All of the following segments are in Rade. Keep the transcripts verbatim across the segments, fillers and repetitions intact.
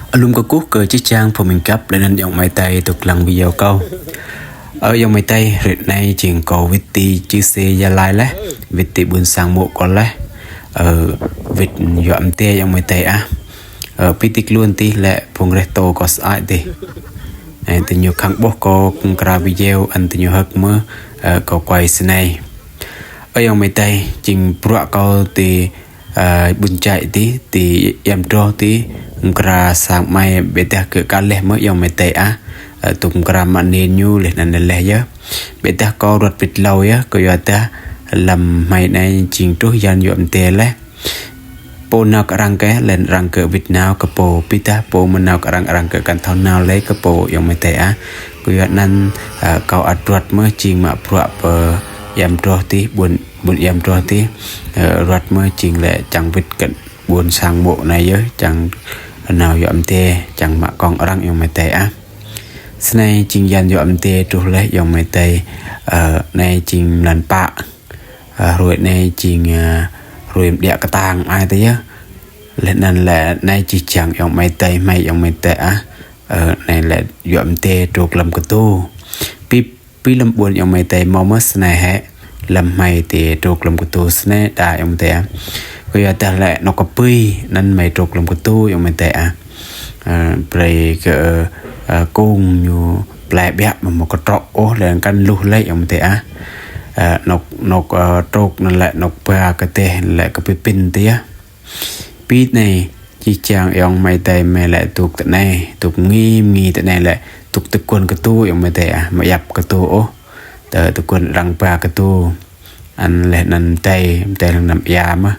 Alum kkuh kơ jih jang phung mĭn găp leh anăn ayŏng amai adei dôk dlăng video kâo. Ơ ayŏng amai adei, hruê anei jing kâo wĭt ti čư̆ Sê Gia Lai leh, wĭt ti ƀuôn sang mô̆ kâo leh. Ơ, wĭt yua mdê ayŏng amai adei ah. Ơ, bi ti kluôn tih lĕ phung reh tô kâo sơăi tih. Ơ, diñu khăng ƀuh kâo mkra video, anăn diñu hơ̆k mơh, ơ, kâo kuai snei. Ơ ayŏng amai adei, jing bruă kâo ti, ơ, ƀuôn Čai tih, ti Iam Drô tih, mkra sang amai ƀiădah kơ ka leh mơh ayŏng amai adei ah. Ơ, dôk mkra mă anei ñu leh anăn leh yơh. Ƀiădah kâo ruăt wĭt êlâo yơh, kyuadah hlăm hmei anei jing truh yan yua mdê leh. Pô nao kơ arăng kơ, leh anăn arăng kơ wĭt nao kơ pô, ƀiădah pô amâo nao kơ arăng, arăng kơ kăn thâo nao lei kơ pô ayŏng amai adei ah. Kyuanăn, ơ, kâo ăt ruăt mơh jing mă bruă pơ Iam Drô tih, ƀuôn, ƀuôn Iam Drô tih, ơ, ruăt mơh jing lĕ čiăng wĭt kơ ƀuôn sang mô̆ anei yơh, čiăng nao yua mdê, čiăng mă kŏng arăng ayŏng amai adei ah. Snei jing yan yua mdê truh leh ayŏng amai adei, ơ, anei jing mlan pă. Ơ, hruê anei jing, ơ, hruê mđiă ktang ai tơ yơh. Leh anăn lĕ anei jih jang ayŏng amai adei, hmei ayŏng amai adei ah. Ơ, anei lĕ yua mdê dôk hlăm ktu. Bi, bi hlăm ƀuôn ayŏng amai adei mâo mơh snei hĕ, hlăm hmei ti dôk hlăm ktu snei đa ayŏng amai adei ah. Kyuadah lĕ anôk kbưi anăn hmei dôk hlăm ktu ayŏng amai adei ah. Ơ, brei kơ, ơ, kông ñu plei ƀiă amâo mâo ktrŏ ôh leh anăn kăn luh lei ayŏng amai adei ah. Ơ, anôk, anôk, ơ, trôk anăn lĕ anôk ba kdeh lĕ kơ bi pĭn tơ yơh. Bi anei, jih jang ayŏng amai adei hmei lĕ dôk ti anei, dôk mngi, mngi ti anei lĕ dôk ti guôn ktu ayŏng amai adei ah, amâo djăp ktu ôh. Ti, ti guôn arăng ba ktu. Anăn leh anăn mdei, mdei lăng năm êa mơh.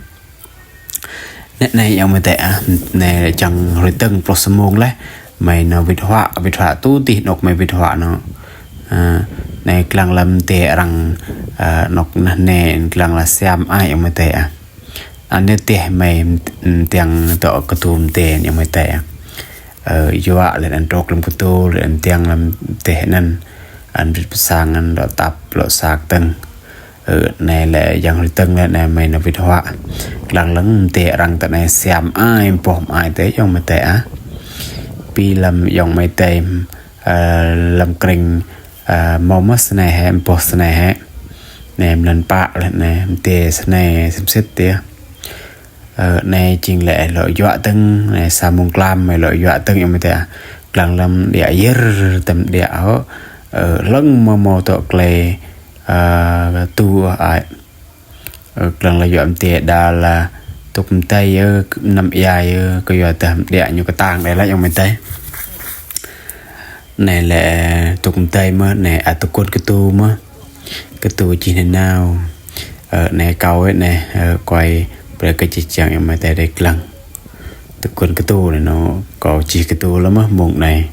Nĕ anei ayŏng amai adei ah, anei lĕ čiăng hruê dơ̆ng pluh sa mông leh, hmei nao wĭt huă, wĭt huă tu tih anôk hmei wĭt huă nao. Ơ, anei dlăng hlăm mdê arăng, ơ, anôk nah anei dlăng leh siam ai ayŏng amai adei ah. Anei dih hmei, mm, tiăng dôk ktu mdê ayŏng amai adei ah. Ơ, yua leh anăn trôk hlăm ktu, leh anăn tiăng hlăm dih anăn. Anăn wĭt pơ sang anăn lŏ tăp, lŏ sak tơ̆ng. Ơ, anei lĕ yang hruê dơ̆ng leh anei hmei nao wĭt huă. Dlăng hlăm mdê arăng ti anei siam ai, boh mơai tơ ayŏng amai adei ah. Bi hlăm ayŏng amai adei, ơ, hlăm krĭng, ơ, mâo mơh snei hĕ, boh snei hĕ. Anei mlan pă leh anei, mdê snei sĭt sĭt tih. Ơ, anei jing lĕ lŏ yua dơ̆ng, anei sa mông tlam, hmei lŏ yua dơ̆ng ayŏng amai adei ah. Dlăng hlăm mđiă yơr, tăm mđiă hŏ. Ơ, hlŏng mâo mâo dôk klei, ơ, tu ai. Ơ, dlăng lĕ yua mdê đa lĕ dôk mdei yơh, năm êa yơh, kyuadah mđiă ñu ktang đei leh ayŏng amai adei. Anei lĕ dôk mdei mơh, anei ăt ti guôn ktu mơh. Ktu čih nanao. Ơ, anei kâo anei, ơ, kuai brei kơ jih jang ayŏng amai adei dlăng. Ti guôn ktu anei nao, kâo čih ktu leh mơh mông anei.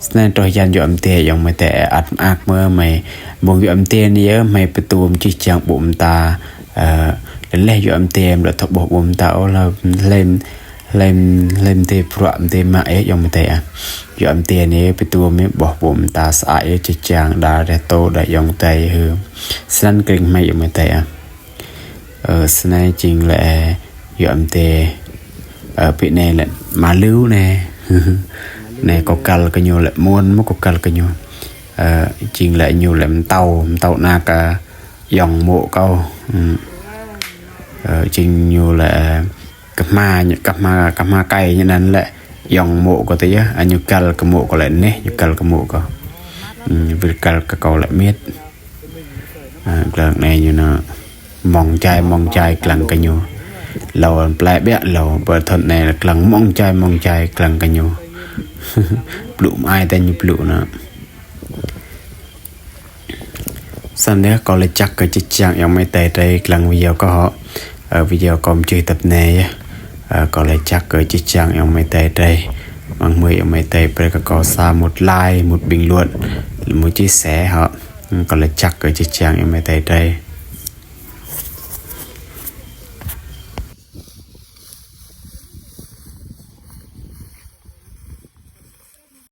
Snei truh yan yua mdê ayŏng amai adei ăt mơak mơh hmei. Mông yua mdê anei yơh hmei bi tuôm jih jang ƀô̆ mta, ơ, leh yua mdê amâo lŏ thâo ƀuh ƀô̆ mta ôh leh, leh, leh mdê bruă mdê mă yơh ayŏng amai adei ah. Yua mdê anei bi tuôm yơh ƀuh ƀô̆ mta sơăi yơh jih jang đa reh tô đa ayŏng adei hưn. Snăn krĭng hmei ayŏng amai adei ah. Ơ, snei jing lĕ yua mdê, ơ, bi anei lĕ mă lu anei. Anei kâo kăl kơ ñu lĕ muôn mơh kâo kăl kơ ñu. Ơ, jing lĕ ñu lĕ mtâo, mtâo anak, ơ, ayŏng mô̆ kâo. Hmm. Ơ, jing ñu lĕ, ơ, kơ hma, kơ hma, kơ hma kai ñu anăn lĕ ayŏng mô̆ kâo tơ yơh, ơ, ñu kăl kơ mô̆ kâo lĕ anei, ñu kăl kơ mô̆ kâo. Hmm, wĭt kăl kơ kâo lĕ miêt. Ơ, dlăng anei ñu nao mông jai, mông jai dlăng kơ ñu. Êlâo plei ƀiă êlâo, ƀơ thŭn anei dlăng mông jai, mông jai dlăng kơ ñu. Blŭ mơai tơ ñu blŭ nao. Snăn yơh, kâo lač jăk kơ jih jang ayŏng amai adei drei dlăng video kâo hŏ. Ơ, video kâo mčih tăp anei yơh. Ơ, kâo lač jăk kơ jih jang ayŏng amai adei drei. Mơ̆ng hmei ayŏng amai adei brei kơ kâo sa mŭt like, mŭt bình luận, mŭt chia sẻ hŏ. Kâo lač jăk kơ jih jang ayŏng amai adei drei.